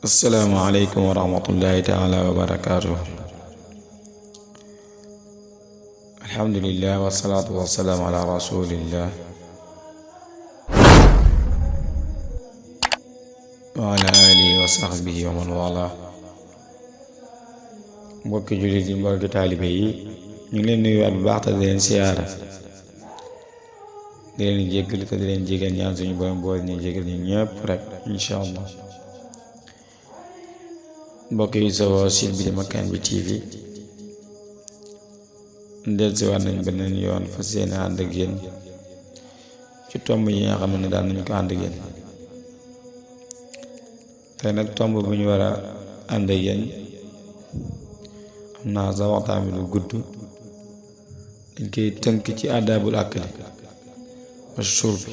Assalamu alaikum warahmatullahi ta'ala wabarakatuh. Alhamdulillah wassalatu wassalamu ala rasulillah wa ala alihi wa sahbihi wa man wala. Mbokki jullit yi, mbokki taalibe yi, ñu ngi leen nuyuwaat bu baax te di leen siyaara, di leen jéggal te di leen jégal ñaan suñu borom boole ñu jégal ñu ñëpp rek insha allah. mbokk yi soo site bi di Makkaan bi TV dellusiwaat nañ beneen yoon fas yéene ànd ak yéen ci tomb yi nga xam ne daan nañ ko ànd ak yéen. tey nag tomb bu ñu war a ànd ak yéen am naa sa waxtaan bi lu gudd, dañ koy tënk ci àddaabul akli wa shurbi,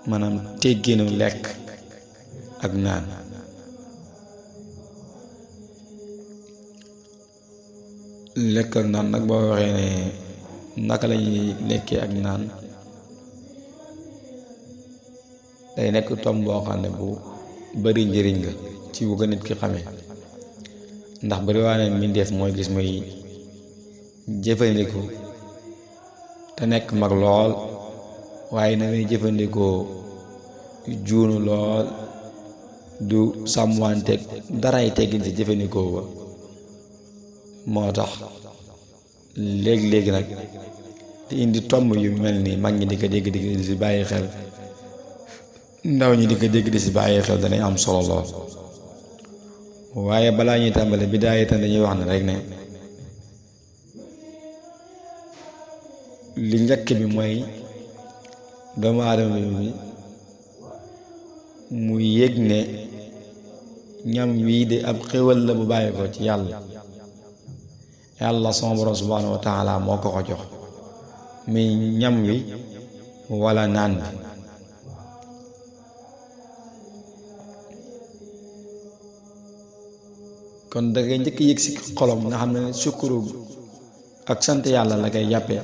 maanaam tegginu lekk ak naan. lekk ak naan nag boo waxee ne naka lañuy lekkee ak naan, day nekk tomb boo xam ne bu bari njëriñ la ci bu ko nit ki xamee, ndax bari waa ne mbindeef mooy gis muy jëfandikoo te nekk mag lool, waaye na muy jëfandikoo juunu lool, du sàmmanteeg daray teggin ci jëfandikoo ba. moo tax léegi-léegi nag di indi tomb yu mel ni mag ñi di ko dégg di si bàyyi xel, ndaw ñi di ko dégg di si bàyyi xel danay am solo lool. waaye balaa ñuy tàmbale bidaayatan dañuy wax ne rek ne li njëkk bi mooy doomu aadama bi mu yëg ne ñam wii de ab xéwal la bu bàyyi ko ci yàlla sama borom subhaanahu wa taala moo ko jox muy ñam wi wala naan bi. kon da ngay njëkk yëg si xolom nga xam ne sukkuru ak sant yàlla la koy jàppee,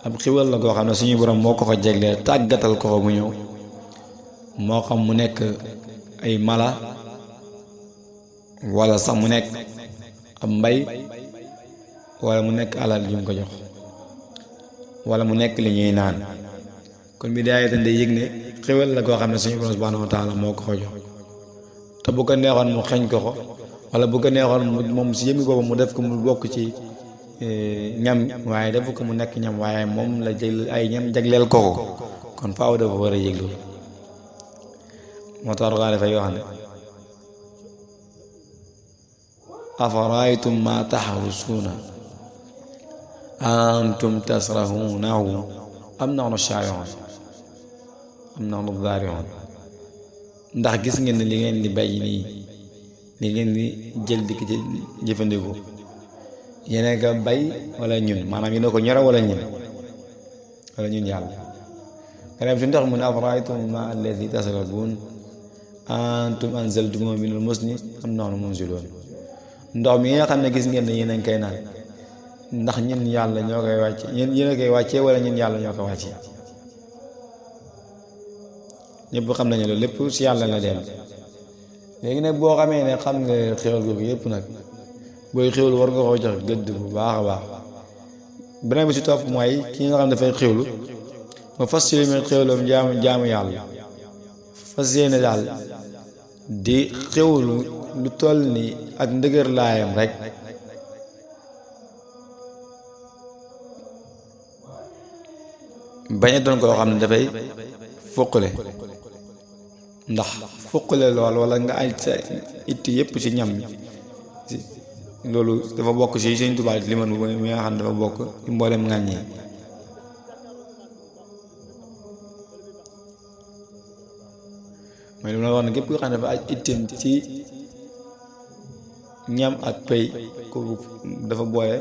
ab xiwal la koo xam ne suñu borom moo ko jeglee tàggatal ko mu ñëw, moo xam mu nekk ay mala wala sax mu nekk ab mbay, wala mu nekk alal ju mu ko jox, wala mu nekk li ñuy naan. kon bi daay tan day yëg ne xéwal la koo xam ne suñu borom subhaanahu wa taala moo ko jox, te bu ko neexoon mu xeñ ko wala bu ko neexoon moom si yëmi boobu mu def ko mu bokk ci ñam, waaye def ko mu nekk ñam, waaye moom la jël ay ñam jagleel ko kon faaw dafa war a yëg loolu. moo tax gaa dafay wax ne afaraytum ma taxrusuuna antum tasrahuunahu am nahnu shaari'uun am nahnu zaari'uun. ndax gis ngeen ne li ngeen di bay nii, li ngeen di jël di ko jëfandikoo, yéen a ko bay wala ñun, maanaam yéen a ko ñore wala ñun yàlla. nga dem si ndox mu ne afara'aytum maa allazii tashrabuun antum anzaltumuuhu minal muzni am nahnu munziluun. ndox mi nga xam ne gis ngeen ne yéen a ngi koy naan, ndax ñun yàlla ñoo koy wàcce, yéen a koy wàccee wala ñun yàlla ñoo ko wàccee. ñëpp xam nañu loolu lépp si yàlla la dem. léegi nag boo xamee ne xam nga xéwal googu yëpp nag, booy xéwlu war nga koo jox gëdd bu baax a baax. beneen bi si topp mooy ki nga xam ne dafay xéwlu ma fas yéene xéwloom jaamu yàlla, fas yéene daal di xéwlu lu toll ni ak ndëgër laayam rek, bañ a doon koo xam ne dafay fuqale. ndax fuqale lool wala nga ay sa it yëpp ci ñam mi, loolu dafa bokk ci Sëñ Tuubaa li man mi nga xam ne dafa bokk ci mboolem ŋàññi. mooy li ma la wax ne képp koo xam ne dafa aj itteem ci ñam ak pay, kooku dafa boole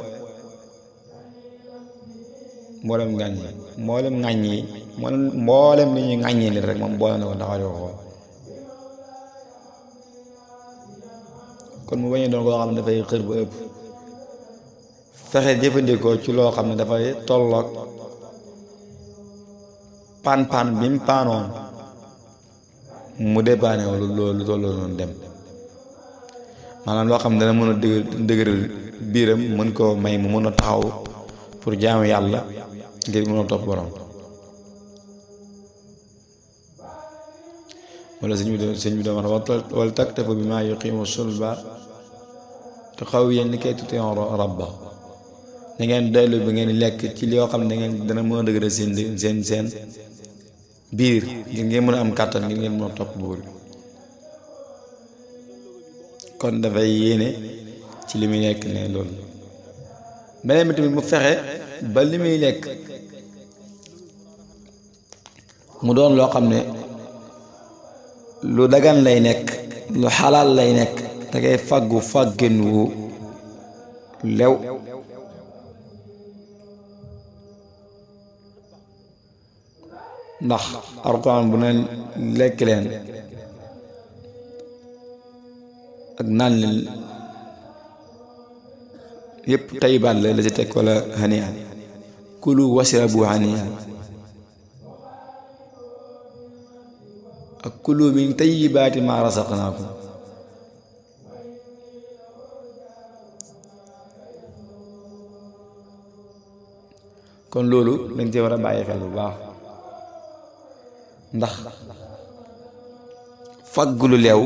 mboolem ŋàññi mboolem li ñuy ŋàññi nit rek moom boole na ko taxaw di ko xool. kon mu bañ a doon koo xam ne dafay xër ba ëpp, fexe jëfandikoo ci loo xam ne dafay tolloog paan bi mu paanoon mu dépanné loolu tolloo noonu dem. maanaam loo xam ne dana mën a dëgëral biiram mën koo may mu mën a taxaw pour jaamu yàlla ngir mën a topp borom. wala sëñ bi doon wax wala taktafu bi maa yuqimu sulba te xaw yéen ni kay tuuti rabba da ngeen doylu bi ngeen lekk ci li yoo xam ne dana mën a dëgëral seen biir ngir ngeen mën a am kàttan ngir ngeen mën a topp buur kon dafay yéene ci li muy lekk ne loolu beneen bi tamit mu fexe ba li muy lekk mu doon loo xam ne lu dagan lay nekk lu xalaal lay nekk da ngay fàggu fàggin wu lew ndax Alxuraan bu ne lekk leen ak naan leen yépp tayyibaat la ci teg wala hanii'an kulu washrabu hanii'an ak kulu min tayyibaati maa razaqnaakum kon loolu dañ ci war a bàyyi xel bu baax ndax faggu lu leew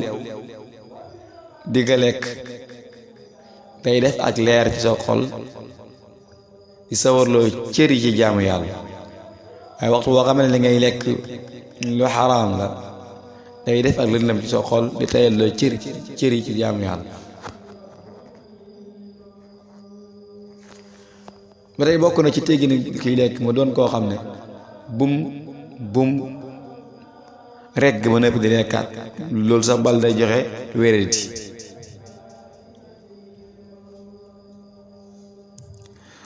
di nga lekk day def ak leer ci sa xol di sawarloo cëri ci jaamu yàlla waaye waxtu boo xam ne li ngay lekk lu xaraam la day def ak lëndëm ci sa xol di tayalloo cëri ci jaamu yàlla. ba tey bokk na ci teggi ni kiy lekk mu doon koo xam ne bum regg ba nëpp di lekkaat loolu sax bal day joxe wéradi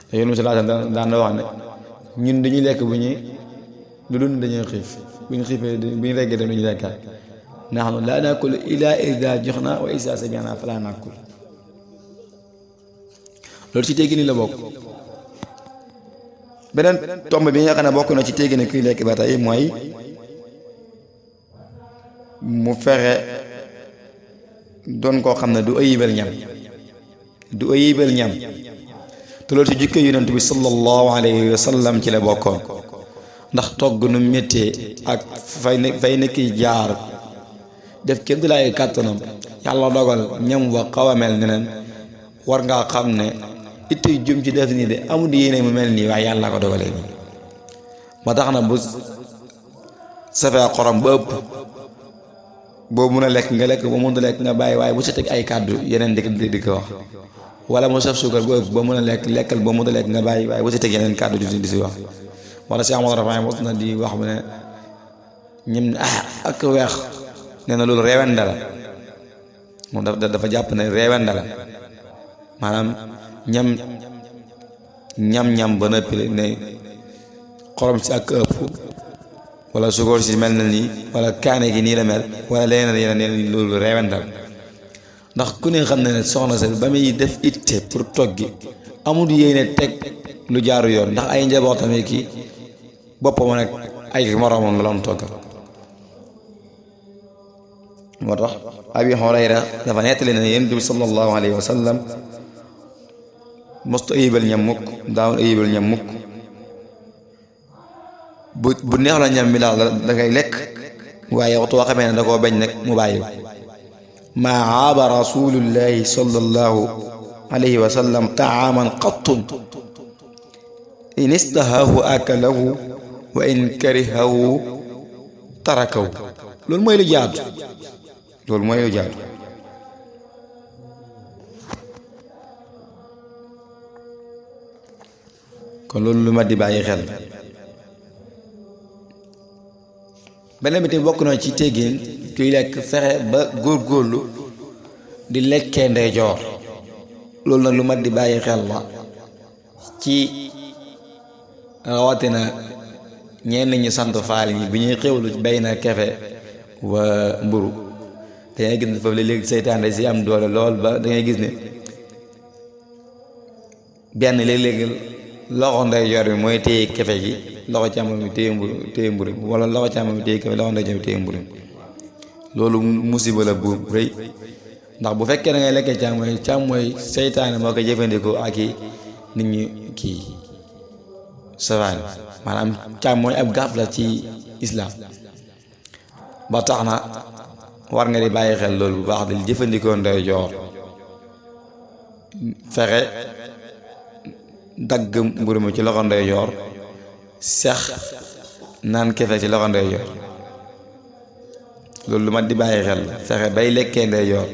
te yoonu si laata daan na wax ne ñun dañuy lekk bu ñuy lu dund dañuy xiif bu ñu xiifee bu ñu reggee dem dañuy lekkaat nahnu laa naakulu illaa izaa ju'naa wa izaa sami'naa falaa naakul loolu ci teggi ni la bokk. beneen tomb bi nga xam ne bokk na ci teggi ni kuy lekk ba tey mooy mu fexe doon koo xam ne du ayibal ñam te loolu ci jikko yonent bi sallallahu alayhi wa sallam ci la bokkoon ndax togg nu méttee ak fay nekk jaar def kenn du laay kàttanam yàlla dogal ñam wa xaw a mel neneen war ngaa xam ne ittey jum ci def nii de amul yéene mu mel nii waaye yàlla ko dogalee nii ba tax na bu safee xorom ba ëpp boo mun a lekk nga lekk boo mënut a lekk nga bàyyi waaye bu si teg ay kàddu yeneen di ko wax wala mu saf suukar ba ëpp boo mun a lekkal boo mënut a lekk nga bàyyi waaye bu si teg yeneen kàddu di si wax wala si amoon rafaay mos na di wax mu ne ñim ak weex nee na loolu reewende la moom dafa jàpp ne reewende la maanaam ñam ba nëppi ne xorom si ak ëpp wala sukóor si mel na nii wala kaane gi nii la mel wala leneen loolu reewendal ndax ku ne xam ne soxna sa ba muy def itte pour toggi amul yéene teg lu jaaru yoon ndax ay njabootam ki boppam nag ay moroomam la doon toggal moo tax Abi Hurayra dafa nettali ne Yonent bi sallallahu alayhi wa sallam mostu ayibal ñam mukk daawul ayibal ñam mukk bu neex la ñam mi daal da ngay lekk waaye waxtu waa xamee ne da koo bañ nag mu bàyyi maa aaba rasulullahi sallallahu alayhi wa sallam taaman qattun in istahahu akalahu wa in karihahu tarakahu loolu mooy lu jaadu kon loolu lu ma di bàyyi xel beneen bi tamit bokk na ci teggin kuy lekk fexe ba góorgóorlu di lekkee ndeyjoor loolu nag lu mat di bàyyi xel la ci rawatina ñenn ñi sant faal yi bi ñuy xewlu bay na kefe wa mburu dangay gis ne foofu léegi seytaan si am doole lool ba dangay gis ne benn léeg-léegi loxo ndeyjoor bi mooy téye kefe gi loxo càmmoñ bi téye mburu wala loxo càmmoñ bi téye kefe loxo ndeyjoor bi téye mburu loolu musiba la bu rëy ndax bu fekkee da ngay lekkee càmmooñ seytaane moo koy jëfandikoo ak i nit ñi kii safaan maanaam càmmooñ ab gaaf la ci islaam ba tax na war nga di bàyyi xel loolu bu baax di jëfandikoo ndeyjoor fexe dagg mburu mi ci loxo ndeyjoor sex naan kefe ci loxo ndeyjoor loolu lu mat di bàyyi xel fexe bay lekkee ndeyjoor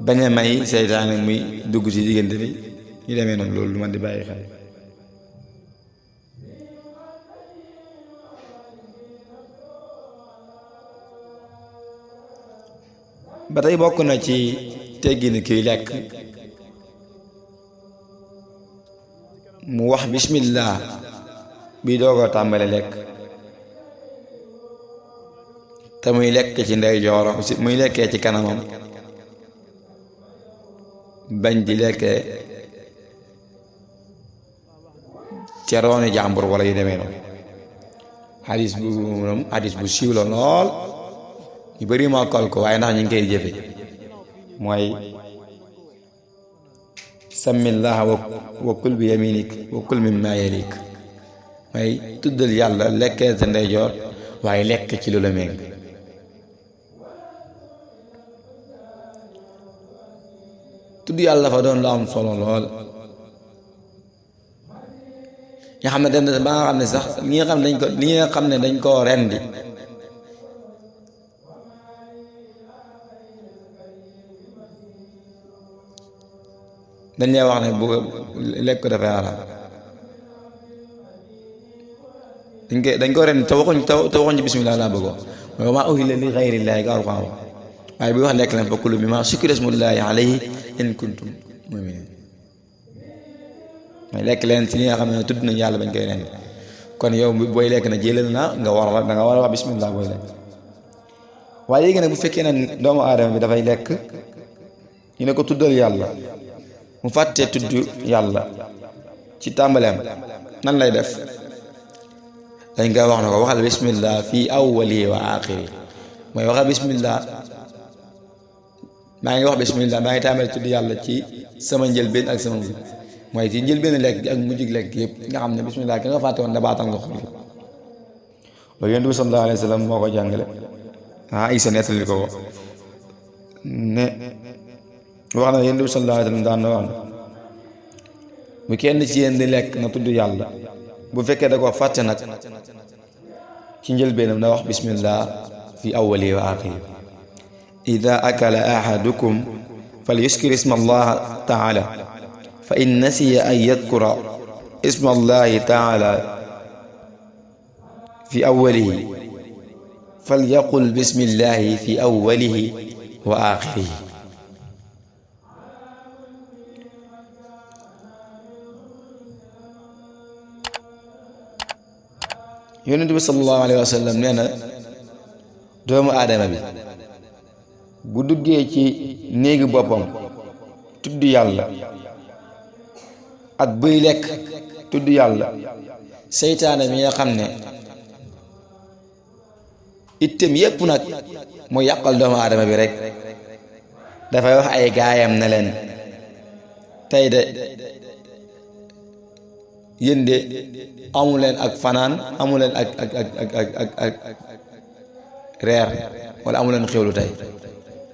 bañ a may seytaane muy dugg ci diggante bi ñu demee noonu loolu lu mat di bàyyi xel ba tey bokk na ci teggini kiy lekk mu wax bismillah bi doog a tàmbale lekk te muy lekk ci ndeyjooram muy lekkee ci kanamam bañ di lekkee ca rooni jàmbur wala yu demee noonu xadis bu moom xadis bu siiw la lool ñu bëri mokkal ko waaye ndax ñu ngi koy jëfe mooy samillah wa kul bi yaminik wa kul mimma yalik mooy tuddal yàlla lekkee sa ndeyjoor waaye lekk ci lu la méng tudd yàlla dafa doon lu am solo lool nga xam ne dem na ba nga xam ne sax li nga xam ne dañ koo rendi dañ lay wax ne bu lekk ko dafay araam dañ ko rendi te waxuñ ci bismillah laa bëggoon mooy wa maa uhilla li ghayrillahi ga Alxuraan waaye bi wax lekk leen fa kulu mimmaa zukira smullahi alayhi in kuntum mu'minin mooy lekk leen ci li nga xam ne tudd nañ yàlla bañ koy rendi kon yow booy lekk na jëlal na da nga war a wax bismillah booy lekk waaye léegi nag bu fekkee ne doomu aadama bi dafay lekk ñu ne ko tuddal yàlla mu fàttee tudd yàlla ci tàmbaleem nan lay def dañ koy wax na ko waxal bismillah fii awwali wa aaxiri mooy waxal bismillah maa ngi wax bismillah maa ngi tàmbale tudd yàlla ci sama njëlbeen ak sama mujj mooy ci njëlbeen lekk gi ak mujj lekk yëpp nga xam ne bismillah ki nga fàtte woon da baatal nga xool loolu Yonent bi sallallahu alayhi wa sallam moo ko jàngale Aysa nettali ko ne wax na Yonent bi sallallahu alayhi wa sallam daan na wax bu kenn ci yéen di lekk na tudd yàlla bu fekkee da ko fàtte nag ci njëlbeenam na wax bismillah fi awwali wa aaxiri ida akala ahadukum falyuskir isma allah taala fa in nasiya an yadkura isma allahi taala fi awwalihi falyaqul bismillahi fi awwalihi wa aaxirihi Yonent bi sallallahu alayhi wa sallam nee na doomu aadama bi bu duggee ci néegi boppam tudd yàlla ak buy lekk tudd yàlla seytaane mi nga xam ne ittem yépp nag mu yàqal doomu aadama bi rek dafay wax ay gaayam ne leen tey de yéen de amu leen ak fanaan amu leen ak reer wala amu leen xewlu tey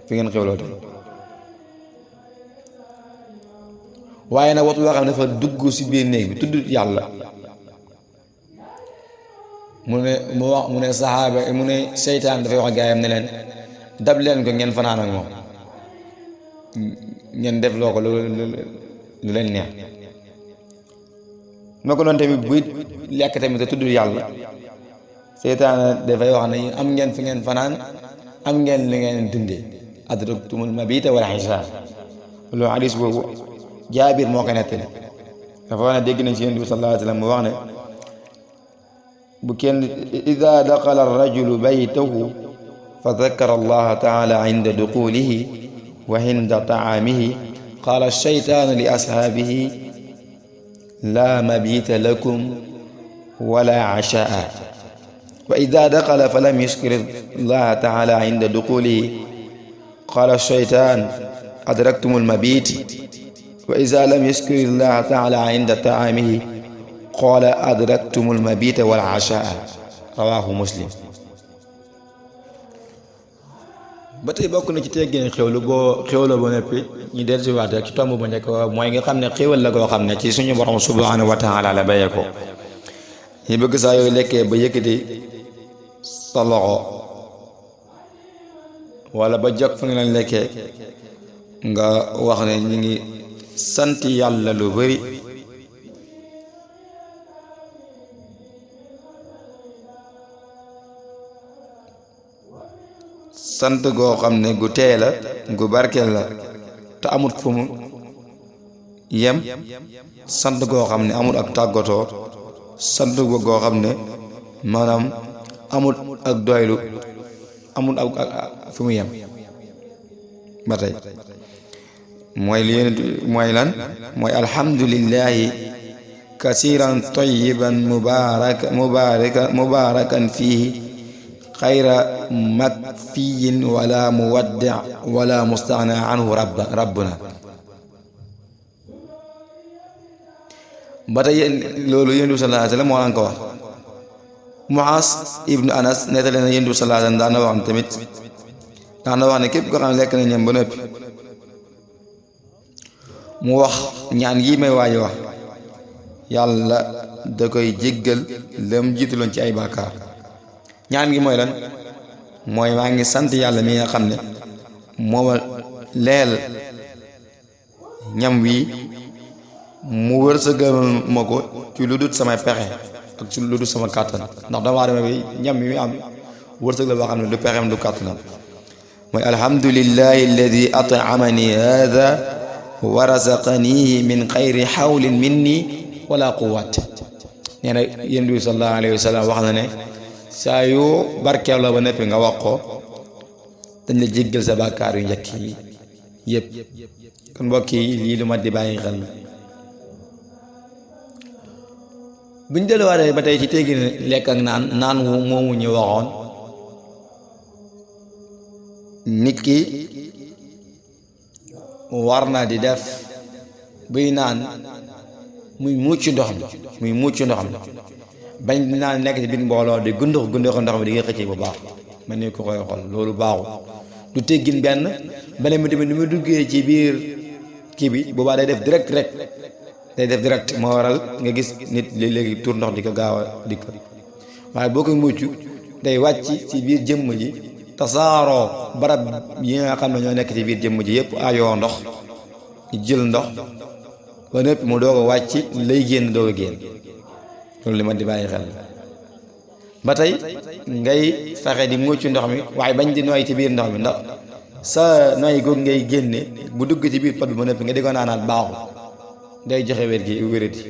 fi ngeen xewloo tey waaye nag waxtu loo xam ne dafa dugg ci biir néeg bi tudd yàlla mu ne saxaaba mu ne seytaan dafay wax gaayam ne leen dab leen ko ngeen fanaan ak moom ngeen def loo ko lu leen neex noo ko doon tamit buy lekk tamit te tudd yàlla seytaan dafay wax ne am ngeen fi ngeen fanaan am ngeen li ngeen dundee adraktumul mabita wal ishaa loolu hadis boobu Jaabir moo ko nettali dafa wax ne dégg nañ ci Yonent bi sallallahu alayhi wa sallam mu wax ne bu kenn ida daxala arrajulu baytahu fa dakara allaha taala inda duxulihi wa inda taamihi qaala ash-shaytaanu li ashaabihi laa mabita lakum wala ashaa wa ida daxala fa lam yuskir allaha taala inda duxulihi qala shaytaan adraktum almabit wa ida lam yuskir allaha taala inda taamihi qala adraktum almabita wal ashaa rawahu muslim. ba tey bokk na ci teggin xewlu boo xewloo ba noppi ñu del si waat rek ci tomb bu njëkk mooy nga xam ne xéwal la goo xam ne ci suñu borom subhanahu wa taala la bayee ko. ñu bëgg saa yooyu lekkee ba yëkkati sa loxo wala ba jog fa nga leen lekkee nga wax ne ñu ngi sant yàlla lu bari sant goo xam ne gu tee la gu barkeel la te amut fu mu yem, sant goo xam ne amut ak tàggatoo, sant goo xam ne maanaam amut ak doylu, amut ak fu mu yem. ba tey mooy li yéen mooy lan mooy alhamdulillahi kasiran tayyiban mubarakan fihi xayra makfiyin wala muwaddi wala mustaghna anhu rabbuna. ba tey loolu yonent bi sallallahu alayhi wa sallam moo leen ko wax. Muaz ibnu Anas nettali na yonent bi sallallahu alayhi wa sallam daan na wax tamit daan na wax ne képp koo xam ne lekk na ñam ba noppi mu wax ñaan yi may waaji wax yàlla da koy jéggal lam jiituloon ci ay bàkkaar. ñaan gi mooy lan mooy maa ngi sant yàlla mi nga xam ne mooma leel ñam wii mu wërsëgal ma ko ci lu dul samay pexe ak ci lu dul sama kàttan, ndax doomu aadama bi ñam mi am wërsëg la boo xam ne du pexem du kàttanam. mooy alhamdulillahi alladi at'amani hada wa razaqanihi min xayri xawlin minni wala quwwat. nee na yonent bi sallallahu alayhi wa sallam wax na ne saa yoo barkeel la ba neppi nga wax ko dañ la jéggal sa bàkkaar yu njëkk yi yëpp. kon mbokk yi lii lu mat di bàyyi xel la. buñ delluwaatee ba tey ci teggi lekk ak naan wu moomu ñu waxoon, nit ki war na di def buy naan muy mucc ndox mi bañ di naan nekk ci biir mbooloo di gundux ndox mi di nga xëcc bu baax man ni ko koy xool loolu baaxul, du teggin benn. beneen bi tamit ni mu duggee ci biir kii bi boobaa day def direct moo waral nga gis nit léegi tur ndox di ko gaaw a dikk. waaye boo koy mucc day wàcc ci biir jëmm ji tasaaroo barab yi nga xam ne ñoo nekk ci biir jëmm ji yëpp ayoo ndox ñu jël ndox ba nëpp mu doog a wàcc lay génn doog a génn. loolu li ma di bàyyi xel ba tey ngay fexe di mucc ndox mi waaye bañ di nooy ci biir ndox mi, ndax sa nooy googu ngay génne bu dugg ci biir pot bi ba nëpp nga di ko naanaat baaxul, day joxe wéradi.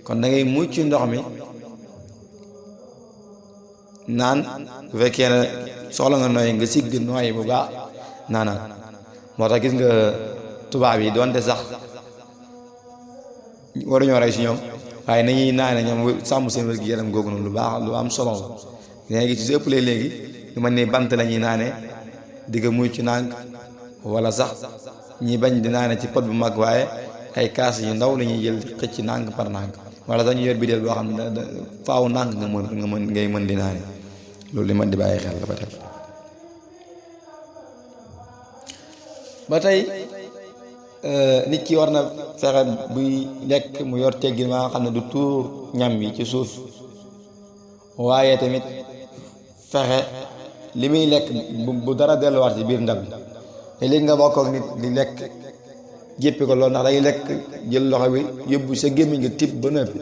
kon da ngay mucc ndox mi naan bu fekkee ne soxla nga nooy nga sigg nooy bu baax naanaat. moo tax gis nga tubaab yi doonte sax waruñoo rey si ñoom, waaye nañuy naane ñoom sàmm seen wér gi yaram googu noonu lu baax lu am solo la. léegi ci ëpp léegi lu mel ni bant la ñuy naane di ko mucc nànk, wala sax ñi bañ di naane ci pot bu mag waaye ay kaas yu ndaw la ñuy jël xëcc nànk par nànk, wala sax ñu yor bideel boo xam ne faaw nànk ngay mën di naane. loolu li man di bàyyi xel la ba tey nit ki war na fexe buy lekk mu yor teggin maa nga xam ne du tuur ñam yi ci suuf, waaye tamit fexe li muy lekk bu dara delluwaat ci biir ndab bi. te léegi nga bokk ak nit di lekk jéppi ko loolu, ndax day lekk jël loxo bi yóbbu sa gémmiñ nga tibb ba noppi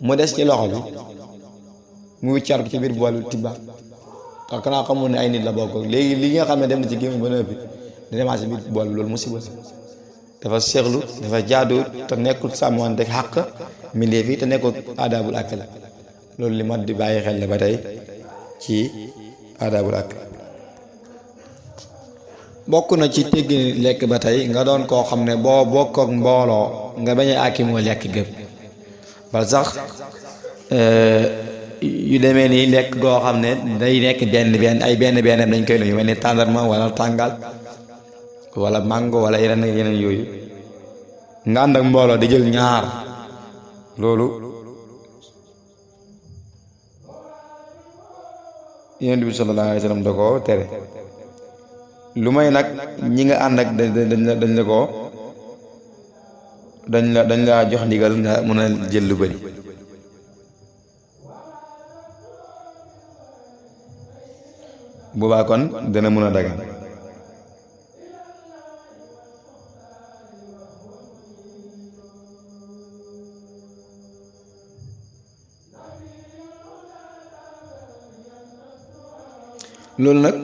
mu des ci loxo bi mu wiccaat ko ci biir bool bi tibbaat. tax kanaa xamul ne ay nit la bokk ak léegi li nga xam ne dem na ci gémmiñ ba noppi di demaat ci biir bool bi, loolu musiba dafa seexlu, dafa jaaduwut te nekkul sàmmante xàq mbindeef yi te nekkul aadaabul akl la. loolu li mat di bàyyi xel la ba tey ci aadaabul akl. bokk na ci teggi lekk ba tey nga doon koo xam ne boo bokk ak mbooloo nga bañ a àkki moo lekk gëpp. ba sax yu demee nii lekk goo xam ne day nekk benn ay benn dañ koy nuyu mel ni tàndarma wala tàngal wala mango wala yeneen yooyu nga ànd ak mbooloo di jël ñaar loolu Yonent bi sallallahu alayhi wa sallam da ko tere lu may nag ñi nga ànd ak dañ la jox ndigal nga mën a jël lu bari boobaa kon dana mën a dagan loolu nag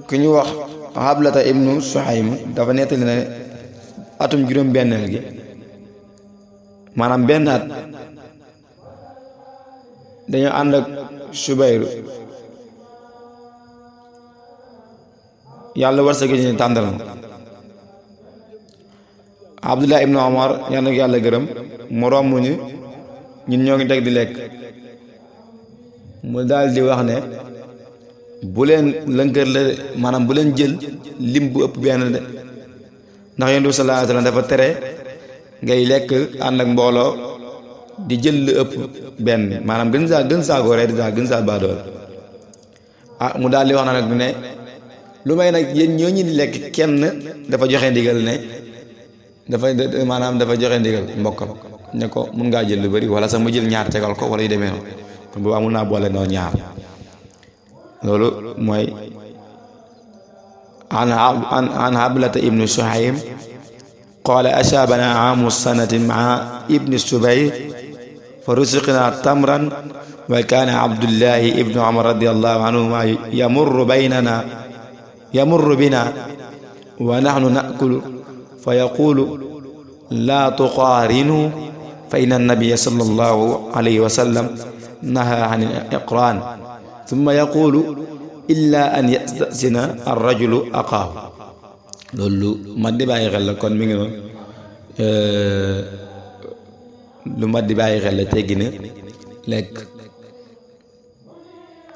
ku ñu wax Hablata ibnu Suhaym dafa nettali ne atum juróom-benneel gi maanaam benn at dañoo ànd ak Subayru yàlla war sa gëj ne tàndal ma Abdullah ibnu Omar yàlla na ko yàlla gërëm mu romb ñu ñun ñoo ngi teg di lekk mu daal di wax ne bu leen lënkër la maanaam bu leen jël lim bu ëpp benn de ndax Yonent bi sallallahu alayhi wa sallam dafa tere ngay lekk ànd ak mbooloo di jël lu ëpp benn maanaam gën saa góoree gën saa baadool mu daal di wax na nag ne lu may nag yéen ñooñu di lekk kenn dafa joxe ndigal ne dafa joxe ndigal mbokkam ne ko mun ngaa jël lu bari wala sax mu jël ñaar tegal ko wala yu demee noonu kon boobaa mun naa boole noo ñaar loolu mooy an Hablata ibnu Suhaym qaala ashaabana aamu sanati maa ibni Subayr fa rusiqna tamran wa kaana Abdullahi ibnu Umar radiyallahu anhuma yamurru bina wa nahnu naakulu fa yaqulu laa tuqaarinu fa inna nabiyya sallallahu alayhi wa sallam nahaa an al-iqraan thumma yaqulu illa an yastasina ar-rajulu aqaahu loolu mat di bàyyi xel la kon mi ngi noonu lu mat di bàyyi xel la teggi na lekk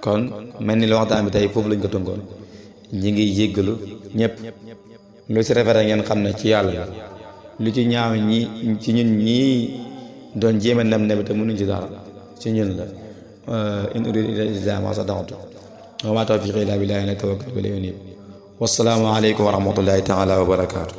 kon mel ni la waxtaan bi tey foofu lañ ko tënkoon ñi ngi jéggalu ñëpp lu ci rafet ngeen xam ne ci yàlla lu ci ñaaw ñi ci ñun ñii doon jéem a nem te mënuñ ci dara ci ñun la in uriidu illa al-islaaha ma stata'tu wa ma tawfiiqi illa billahi alayhi tawakkaltu wa ilayhi uniib. Wassalaamu aleykum wa rahmatullahi taala wa barakaatu.